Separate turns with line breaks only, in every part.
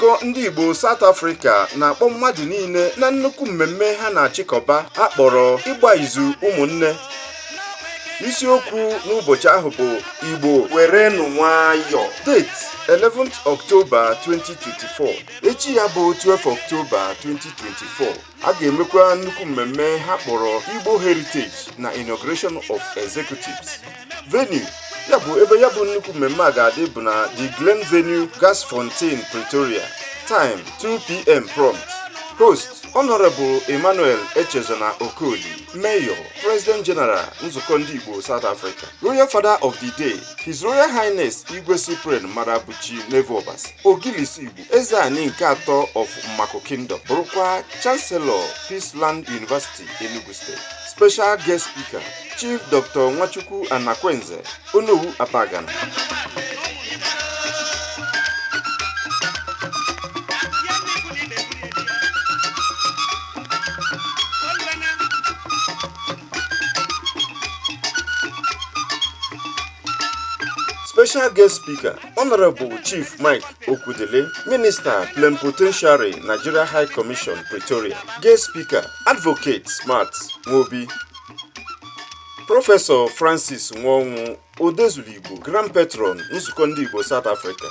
Nzukọ ndị Igbo South Africa na-akpọ mmadụ niile na nnukwu mmemme ha na-achịkọba akpọrọ Ịgba Izu Ụmụnne. Isiokwu n'ụbọchị ahụ bụ Igbo werenụ nwayọ. Date 11th October 2024. Echi ya bụ 12 October 2024. A ga-emekwa nnukwu mmemme ha kpọrọ Igbo Heritage na Inauguration of Executives. Venue ya bụ ebe ya bụ nnukwu mmemme a ga-adị bụ na The Glen Venue, Gasfontein, Pretoria. Time 2 p.m. prompt. Host Honorable Emmanuel Echezona Okoli, Mayor, President General, Nzukọ Ndị Igbo South Africa. Royal Father of the Day, His Royal Highness Igwe Cyprian Marabuchi Nevobas, Ogilisi Igbo, Eze Ani nke atọ of Mmaku Kingdom, bụrụkwa Chancellor, Peaceland University, Enugu State. Special Guest Speaker, Chief Dr. Nwachukwu Anakwenze, Onowu Abagana. Special Guest Speaker, Honorable Chief Mike Okwudele, Minister Plenipotentiary, Nigeria High Commission, Pretoria. Guest Speaker, Advocate Smart Nwobi. Prọfesọ Francis Nwonwu, Odezulu Igbo, Grand Patron, Nzukọ Ndị Igbo South Africa.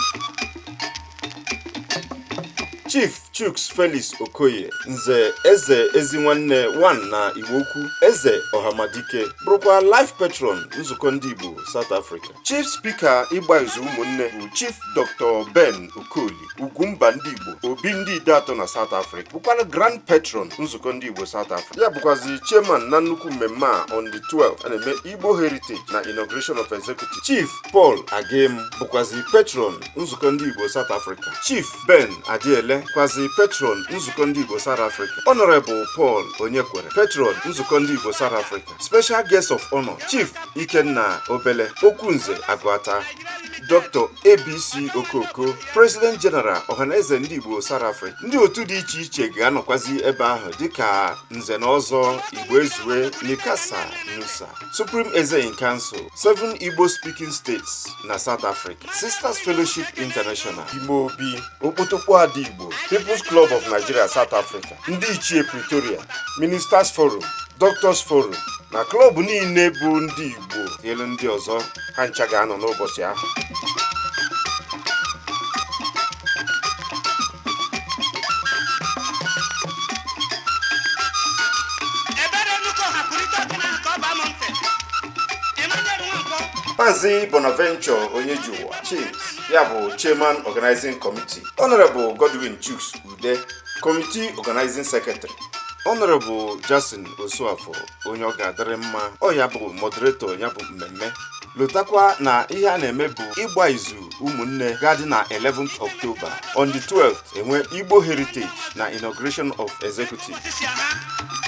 Chief Chuks Felix Okoye, Nze Eze Ezinwanne 1 na Igbo Ukwu, Eze Ọhamadike, bụrụkwa Life Patron, Nzukọ Ndị Igbo South Africa. Chief Speaker Ịgba Izu Ụmụnne bụ Chief Dr. Ben Okoli, Ugwumba Ndị Igbo, Obi Ndị Ideatọ na South Africa, bụkwara Grand Patron, Nzukọ Ndị Igbo South Africa. Ya bụkwazi chairman na nnukwu mmemme a on the 12 a na-eme Igbo Heritage na Inauguration of Executive. Chief Paul Agem bụkwazi Patron, Nzukọ Ndị Igbo South Africa. Chief Ben Adiele kwazi Patron, Nzukọ Ndị Igbo South Africa. Honorable Paul Onyekwere, Patron, Nzukọ Ndị Igbo South Africa. Special Guest of Honor, Chief Ikenna Obele, Okwunze Agụata. Dr. ABC Okoko, President General, Ọhaneze Ndị Igbo South Africa. Ndị otu dị iche iche ga-anọkwazi ebe ahụ dịka Nze na Ọzọ Igbo Ezue, Nikasa Nusa, Supreme Eze in Council, Seven Igbo Speaking States na South Africa, Sisters Fellowship International, Ime Obi, Okpotokpo Ada Igbo, People's Club of Nigeria South Africa, Ndị Ichie Pretoria, Ministers Forum, Doctors Forum na club niile bụ ndị Igbo elu ndị ọzọ, ha ncha ga-anọ n'ụbọchị ahụ.
Ebere nnukwu ọha kwurịta okwu na ka ọ baa m ntị. Emmanuel Nwankwo.
Maazị Bonaventure Onyejiụwa Chiefs, ya bụ Chairman Organizing Committee, Honorable Godwin Chuks Ude, Committee Organizing Secretary, Honorable Jason Osuafo, onye ọ ga-adịrị mma, ọ ya bụ moderator ya bụ mmemme. Lotakwa na ihe a na-eme bụ ịgba izu ụmụnne ga-adị na 11th October. On the 12th enwe Igbo Heritage na Inauguration of Executive.
Osisi ama.